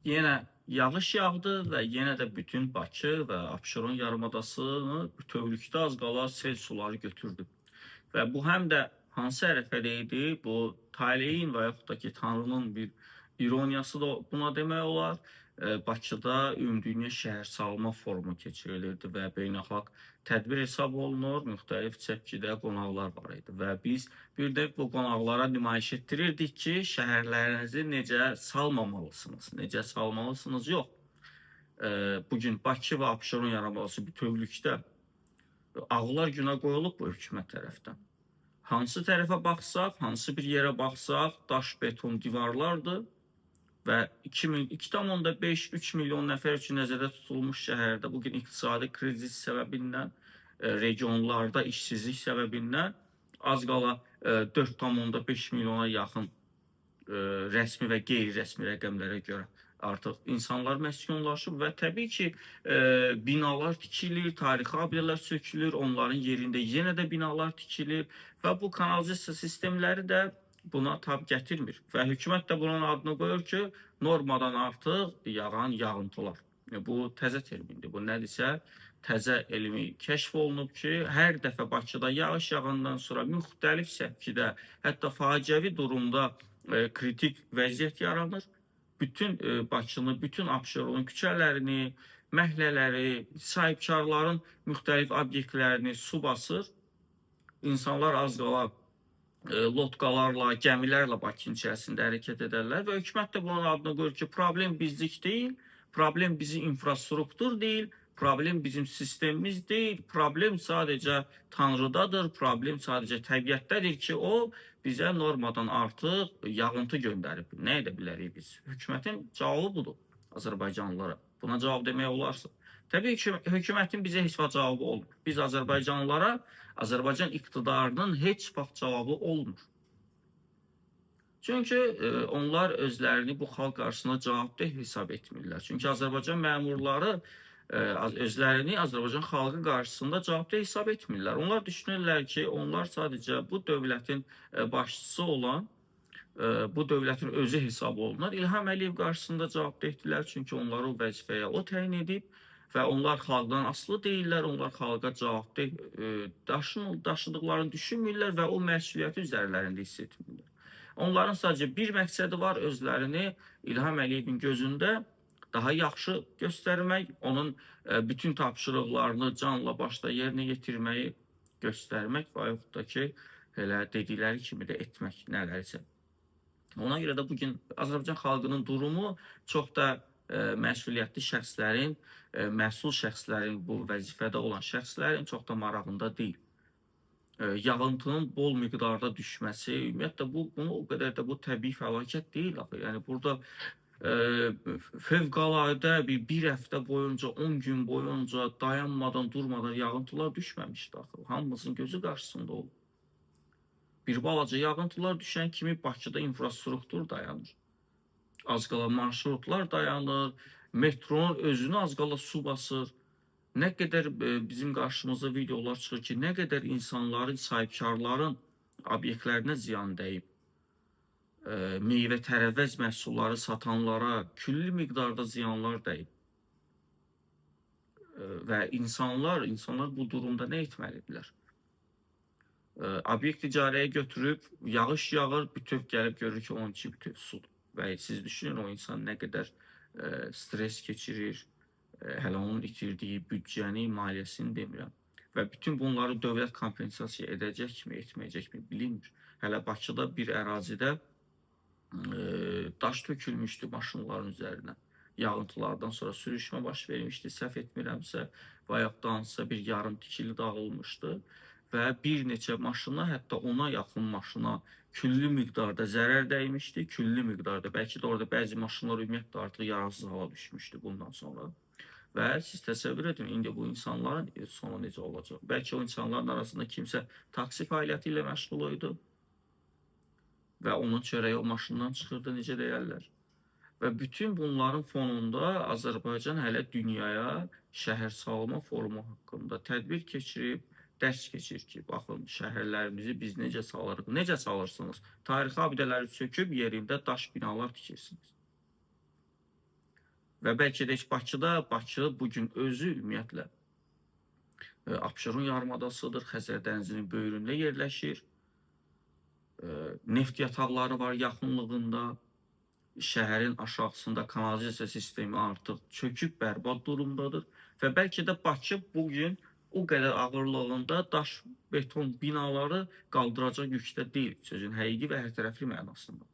Yenə yağış yağdı və yenə də bütün Bakı və Abşeron yarımadasını bütövlükdə az qala sel suları götürdü. Və bu həm də hansı ərəfədə idi? Bu taleyin və yaxud da ki, Tanrının bir ironiyası da buna demək olar. Bakıda Ümumdünya Şəhərsalma Forumu keçirilirdi və beynəlxalq tədbir hesab olunur. Müxtəlif çəkidə qonaqlar var idi və biz bir də bu qonaqlara nümayiş etdirirdik ki, şəhərlərinizi necə salmamalısınız, necə salmalısınız yox. Bugün Bakı və Abşeron yarımadası bütövlükdə ağlar günə qoyulub bu hökumət tərəfdən. Hansı tərəfə baxsaq, hansı bir yerə baxsaq, daş beton divarlardır və 2,5-3 milyon nəfər üçün nəzərdə tutulmuş şəhərdə bugün iqtisadi krizis səbəbindən, regionlarda işsizlik səbəbindən az qala 4,5 milyona yaxın rəsmi və qeyri-rəsmi rəqəmlərə görə artıq insanlar məskunlaşıb və təbii ki, binalar tikilir, tarixi abidələr sökülür, onların yerində yenə də binalar tikilir və bu kanalizasiya sistemləri də buna tab gətirmir. Və hökumət də bunun adını qoyur ki, normadan artıq yağan yağıntılar. Bu təzə termindir. Bu nədirsə təzə elmi kəşf olunub ki, hər dəfə Bakıda yağış yağandan sonra müxtəlif səpkidə, hətta faciəvi durumda kritik vəziyyət yaranır. Bütün Bakını, bütün Abşeronun küçələrini, məhəllələri, sahibkarların müxtəlif obyektlərini su basır. İnsanlar az qala lotkalarla, gəmilərlə Bakının içərisində hərəkət edərlər və hökumət də bunun adını qoyur ki, problem bizlik deyil, problem bizim infrastruktur deyil, problem bizim sistemimiz deyil, problem sadəcə Tanrıdadır, problem sadəcə təbiətdədir ki, o bizə normadan artıq yağıntı göndərib. Nə edə bilərik biz? Hökumətin cavabı budur Azərbaycanlılara. Buna cavab demək olarsa. Təbii ki, hökumətin bizə heç vaxt cavabı olmur. Biz Azərbaycanlılara, Azərbaycan iqtidarının heç vaxt cavabı olmur. Çünki onlar özlərini bu xalq qarşısında cavabdeh hesab etmirlər. Çünki Azərbaycan məmurları özlərini Azərbaycan xalqı qarşısında cavabdeh hesab etmirlər. Onlar düşünürlər ki, onlar sadəcə bu dövlətin başçısı olan, bu dövlətin özü hesab olunan İlham Əliyev qarşısında cavabdehdirlər. Çünki onları o vəzifəyə o təyin edib və onlar xalqdan asılı deyillər, onlar xalqa cavabdeh daşıdıqlarını düşünmürlər və o məsuliyyəti üzərlərində hiss etmirlər. Onların sadəcə bir məqsədi var, özlərini İlham Əliyevin gözündə daha yaxşı göstərmək, onun bütün tapşırıqlarını canla başla yerinə yetirməyi göstərmək və yaxud da ki, elə dedikləri kimi də etmək nələrisə. Ona görə də bugün Azərbaycan xalqının durumu çox da məsuliyyətli şəxslərin, məsul şəxslərin, bu vəzifədə olan şəxslərin çox da marağında deyil. Yağıntının bol miqdarda düşməsi, ümumiyyətlə bunu o qədər də bu təbii fəlakət deyil axı. Yəni burada fövqəladə bir həftə boyunca, 10 gün boyunca dayanmadan, durmadan yağıntılar düşməmişdi axı. Hamımızın gözü qarşısında olub. Bir balaca yağıntılar düşən kimi Bakıda infrastruktur dayanır. Az qala marşrutlar dayanır, metronun özünü az qala su basır. Nə qədər bizim qarşımıza videolar çıxır ki, nə qədər insanların, sahibkarların obyektlərinə ziyan dəyib. Meyvə tərəvəz məhsulları satanlara külli miqdarda ziyanlar dəyib. Və insanlar bu durumda nə etməlidirlər? Obyekt icarəyə götürüb, yağış yağır, bütöv gəlib görür ki, onun içi bütöv sudur. Və siz düşünün, o insan nə qədər stres keçirir, hələ onun itirdiyi büdcəni, maliyyəsini demirəm. Və bütün bunları dövlət kompensasiya edəcəkmi, etməyəcəkmi bilinmir. Hələ Bakıda bir ərazidə daş tökülmüşdü maşınların üzərinə. Yağıntılardan sonra sürüşmə baş vermişdi, səhv etmirəmsə, və yaxud da hansısa bir yarım tikili dağılmışdı və bir neçə maşına, hətta ona yaxın maşına küllü miqdarda zərər dəymişdi, küllü miqdarda. Bəlkə də orada bəzi maşınlar ümumiyyətlə artıq yararsız hala düşmüşdü bundan sonra. Və siz təsəvvür edin, indi bu insanların sonu necə olacaq? Bəlkə o insanların arasında kimsə taksi fəaliyyəti ilə məşğul idi və onun çörəyi o maşından çıxırdı, necə deyərlər. Və bütün bunların fonunda Azərbaycan hələ dünyaya şəhərsalma forumu haqqında tədbir keçirib, dərs keçir ki, baxın şəhərlərimizi biz necə salırıq, necə salırsınız? Tarixi abidələri söküb yerində daş binalar tikirsiniz. Və bəlkə də heç Bakıda, Bakı bugün özü ümumiyyətlə Abşeron yarımadasıdır, Xəzər dənizinin böyründə yerləşir. Neft yataqları var yaxınlığında. Şəhərin aşağısında kanalizasiya sistemi artıq çöküb bərbad durumdadır və bəlkə də Bakı bugün o qədər ağırlığında daş beton binaları qaldıracaq yükdə deyil, sözün həqiqi və hərtərəfli mənasında.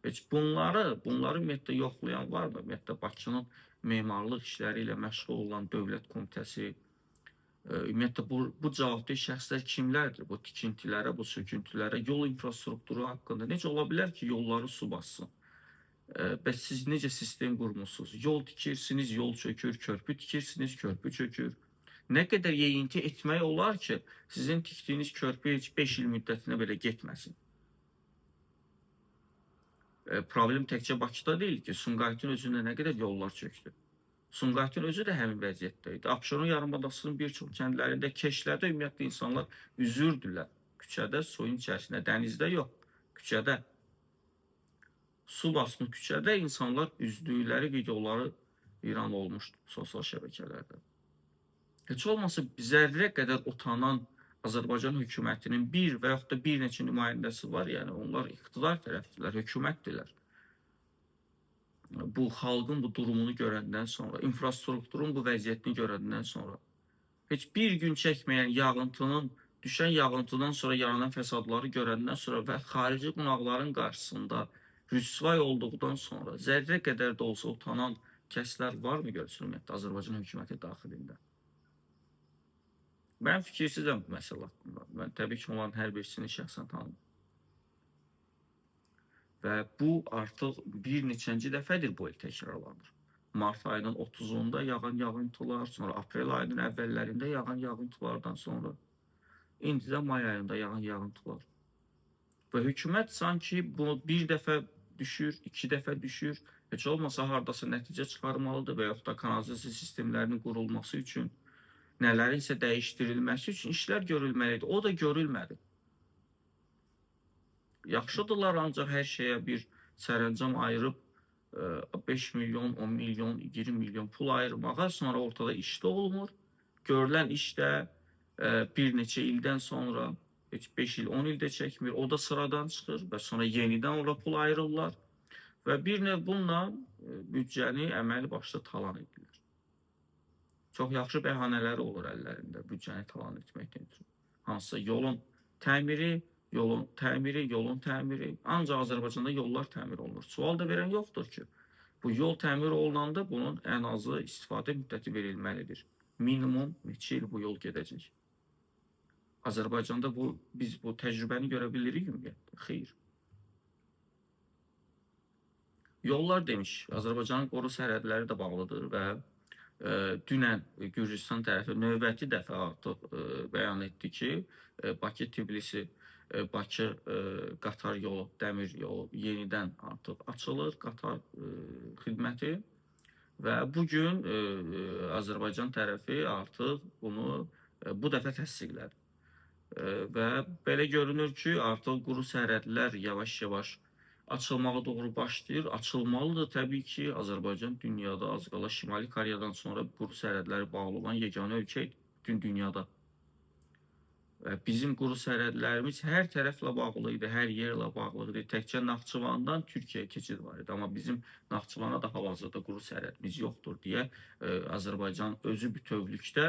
Heç bunları ümumiyyətlə yoxlayan varmı? Ümumiyyətlə Bakının memarlıq işləri ilə məşğul olan Dövlət Komitəsi, ümumiyyətlə bu cavabdeh şəxslər kimlərdir? Bu tikintilərə, bu söküntülərə, yol infrastrukturu haqqında necə ola bilər ki, yolları su bassın? Bəs siz necə sistem qurmusunuz? Yol tikirsiniz, yol çökür, körpü tikirsiniz, körpü çökür. Nə qədər yeyinti etmək olar ki, sizin tikdiyiniz körpü heç 5 il müddətinə belə getməsin? Problem təkcə Bakıda deyil ki, Sumqayıtın özündə nə qədər yollar çöktü. Sumqayıtın özü də həmin vəziyyətdə idi. Abşeron yarımadasının bir çox kəndlərində, keşlərdə ümumiyyətlə insanlar üzürdülər. Küçədə, suyun içərisində, dənizdə yox, küçədə. Su basmış küçədə insanlar üzdükləri videoları viran olmuşdu sosial şəbəkələrdə. Heç olmasa zərrə qədər utanan Azərbaycan hökumətinin bir və yaxud da bir neçə nümayəndəsi var. Yəni onlar iqtidar tərəfdirlər, hökumətdirlər. Bu xalqın bu durumunu görəndən sonra, infrastrukturun bu vəziyyətini görəndən sonra, heç bir gün çəkməyən yağıntının, düşən yağıntıdan sonra yaranan fəsadları görəndən sonra və xarici qonaqların qarşısında rüsvay olduqdan sonra zərrə qədər də olsa utanan kəslər varmı görürsün ümumiyyətlə Azərbaycan hökuməti daxilində? Mən fikirsizəm bu məsələ haqqında. Mən təbii ki, onların hər birisini şəxsən tanımıram. Və bu artıq bir neçənci dəfədir bu il təkrarlanır. Mart ayının 30-unda yağan yağıntılar, sonra aprel ayının əvvəllərində yağan yağıntılardan sonra, indi də may ayında yağan yağıntılar. Və hökumət sanki bunu bir dəfə düşür, iki dəfə düşür, heç olmasa hardasa nəticə çıxarmalıdır və yaxud da kanalizasiya sistemlərinin qurulması üçün, nələrinsə dəyişdirilməsi üçün işlər görülməlidir. O da görülmədi. Yaxşıdırlar ancaq hər şeyə bir sərəncam ayırıb 5 milyon, 10 milyon, 20 milyon pul ayırmağa, sonra ortada iş də olmur. Görülən iş də bir neçə ildən sonra, heç 5 il, 10 il də çəkmir, o da sıradan çıxır və sonra yenidən ora pul ayırırlar və bir növ bununla büdcəni əməli başda talan edirlər. Çox yaxşı bəhanələri olur əllərində büdcəni talan etməkdən ötrü. Hansısa yolun təmiri, yolun təmiri, yolun təmiri. Ancaq Azərbaycanda yollar təmir olunur. Sual da verən yoxdur ki, bu yol təmir olunanda bunun ən azı istifadə müddəti verilməlidir. Minimum neçə il bu yol gedəcək. Azərbaycanda biz bu təcrübəni görə bilirik ümumiyyətlə? Xeyr. Yollar demiş, Azərbaycanın qoru sərhədləri də bağlıdır və dünən Gürcüstan tərəfi növbəti dəfə artıq bəyan etdi ki, Bakı-Tbilisi, Bakı qatar yolu, dəmir yolu yenidən artıq açılır, qatar xidməti və bugün Azərbaycan tərəfi artıq bunu bu dəfə təsdiqlədi. Və belə görünür ki, artıq quru sərhədlər yavaş-yavaş açılmağa doğru başlayır. Açılmalıdır təbii ki, Azərbaycan dünyada az qala Şimali Koreyadan sonra quru sərhədləri bağlı olan yeganə ölkə idi bütün dünyada. Və bizim quru sərhədlərimiz hər tərəflə bağlı idi, hər yerlə bağlı idi. Təkcə Naxçıvandan Türkiyəyə keçid var idi. Amma bizim Naxçıvana da hal-hazırda quru sərhədimiz yoxdur deyə Azərbaycan özü bütövlükdə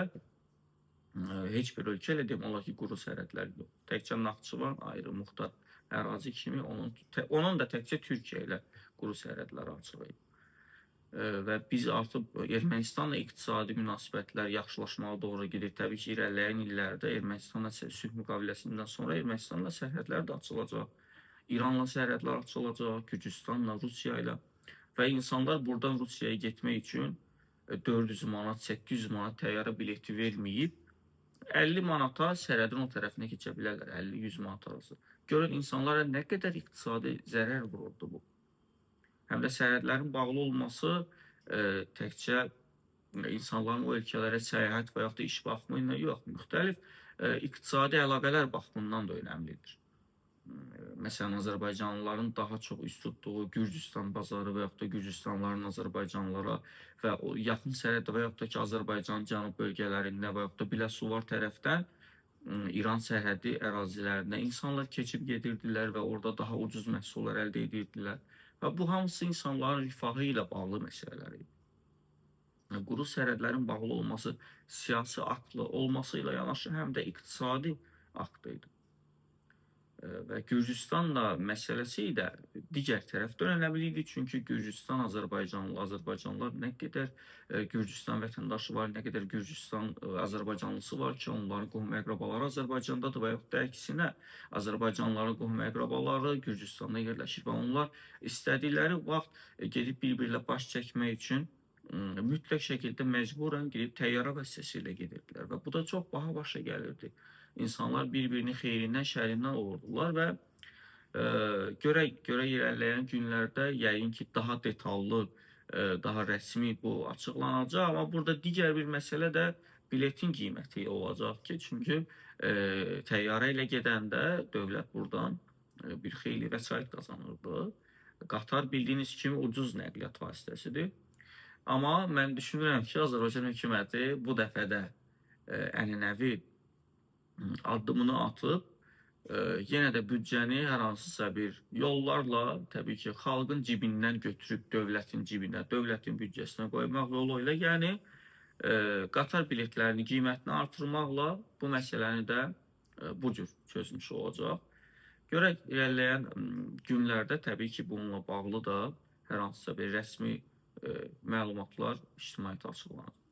heç bir ölkə ilə demək olar ki, quru sərhədlər yox. Təkcə Naxçıvan ayrı muxtar ərazi kimi onun da təkcə Türkiyə ilə quru sərhədləri açıq idi. Və biz artıq Ermənistanla iqtisadi münasibətlər yaxşılaşmağa doğru gedir. Təbii ki, irəliləyən illərdə Ermənistanla sülh müqaviləsindən sonra Ermənistanla sərhədlər də açılacaq. İranla sərhədlər açılacaq, Gürcüstanla, Rusiya ilə və insanlar buradan Rusiyaya getmək üçün 400 manat, 800 manat təyyarə bileti verməyib 50 manata sərhədin o tərəfinə keçə bilərlər, 50-100 manat arası. Görün, insanlara nə qədər iqtisadi zərər vururdu bu. Həm də sərhədlərin bağlı olması təkcə insanların o ölkələrə səyahət və yaxud da iş baxımı ilə yox, müxtəlif iqtisadi əlaqələr baxımından da önəmlidir. məsələn, Azərbaycanlıların daha çox üst tutduğu Gürcüstan bazarı və yaxud da Gürcüstanlıların Azərbaycanlılara və o yaxın sərhəddə və yaxud da ki, Azərbaycan cənub bölgələrində və yaxud da Biləsuvar tərəfdən İran sərhədi ərazilərinə insanlar keçib gedirdilər və orada daha ucuz məhsullar əldə edirdilər. Və bu hamısı insanların rifahı ilə bağlı məsələlər idi. Quru sərhədlərin bağlı olması siyasi aktlı olması ilə yanaşı həm də iqtisadi akt idi. Və Gürcüstanla məsələsi də digər tərəfdən önəmli idi. Çünki Gürcüstan Azərbaycanlı, Azərbaycanlılar nə qədər Gürcüstan vətəndaşı var, nə qədər Gürcüstan Azərbaycanlısı var ki, onların qohum-əqrabaları Azərbaycandadır və yaxud da əksinə Azərbaycanlıların qohum-əqrabaları Gürcüstanda yerləşir və onlar istədikləri vaxt gedib bir-biri ilə baş çəkmək üçün mütləq şəkildə məcburən gedib təyyarə vasitəsilə gedirdilər və bu da çox baha başa gəlirdi. İnsanlar bir-birinin xeyrindən, şərindən olurdular və görək irəliləyən günlərdə yəqin ki, daha detallı, daha rəsmi bu açıqlanacaq. Amma burada digər bir məsələ də biletin qiyməti olacaq ki, çünki təyyarə ilə gedəndə dövlət buradan bir xeyli vəsait qazanırdı. Qatar bildiyiniz kimi ucuz nəqliyyat vasitəsidir. Amma mən düşünürəm ki, Azərbaycan hökuməti bu dəfə də ənənəvi addımını atıb, yenə də büdcəni hər hansısa bir yollarla, təbii ki, xalqın cibindən götürüb dövlətin cibinə, dövlətin büdcəsinə qoymaq yolu ilə, yəni qatar biletlərinin qiymətini artırmaqla bu məsələni də bu cür çözmüş olacaq. Görək irəliləyən günlərdə təbii ki, bununla bağlı da hər hansısa bir rəsmi məlumatlar ictimaiyyətə açıqlanacaq.